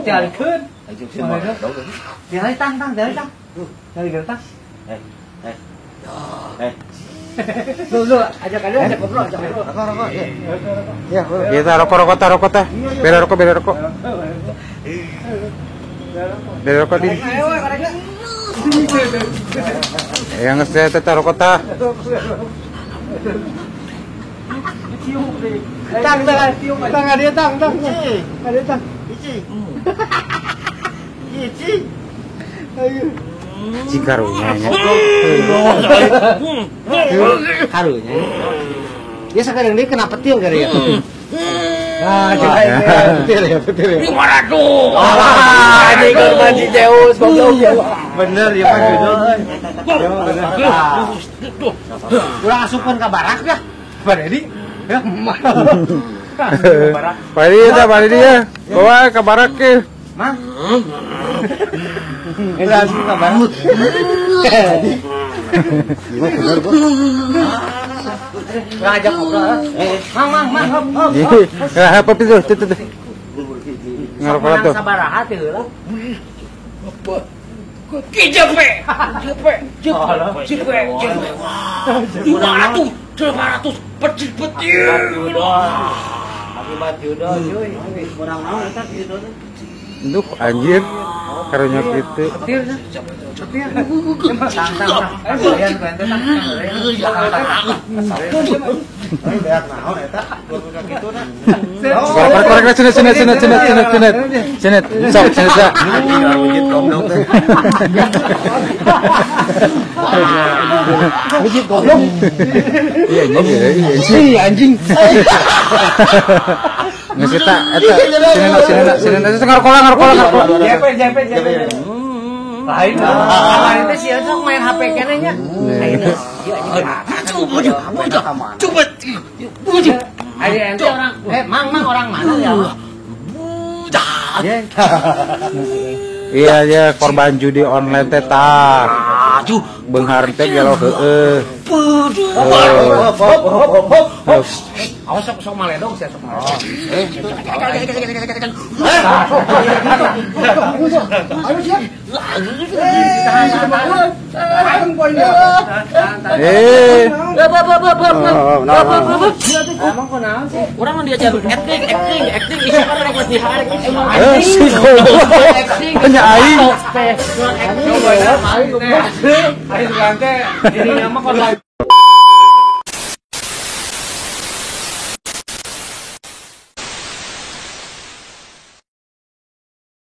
Tialikeun. Tiali tang tang, tiali tang. Tiali tang. Lu ajak aja, ajak ngobrol, ajak ngobrol. Rokok, ya. Ya, kita rokok rokok ta rokok ta. Beda rokok, beda rokok. Beda rokok di. Yang saya teta rokok ta. Tang tang, tang ada tang tang. Ada tang. Ici. Ayo. Cing karunya nya. Karunya. Ya sekarang dia kena petil kali ya. Nah, petil ya, petil ya. 500. Ah, ini korban si Zeus goblok. Bener ya Pak Judo. Ya bener. Urang asupkeun ka barak dah. Pak Dedi. Ya. Pak Dedi ya, Pak Dedi ya. Bawa ke barak ke. Mang. Langsung ke barak. Bener, Bos. Ngajak ngobrol. Mang, mang, mang, hop, hop. Ya, apa itu? Tuh, tuh. Ngarokok tuh. Sabaraha teh heula. Ki jepe. Jepe, jepe, jepe, jepe. 500, 800 petir-petir. Akibat judo, cuy. Kurang naon eta judo teh. Duh, anjir. Karunya kitu. Petir, petir. Tang, tang, tang. Korek korek sini sini sini sini sini sini sini sok sini sok. Wujud goblok. Iya anjing, iya anjing. Nggak sih tak, eta sini sini sini ngarokok ngarokok ngarokok. JP JP JP. Lain lain teh sih sok main HP keneh nya. Coba coba coba. Ari ente orang mang mang orang mana ya? Iya ya korban judi online teh tah. Beunghar teh gelo heueuh. Awas sok sok maledog sia sok maledog. Ayo siap. Emang kunaon sih? Urang mah diajar acting, acting, acting isu kan rek geus diharek. Si goblok. Banyak aing. Acting. Aing teh dirinya mah korban.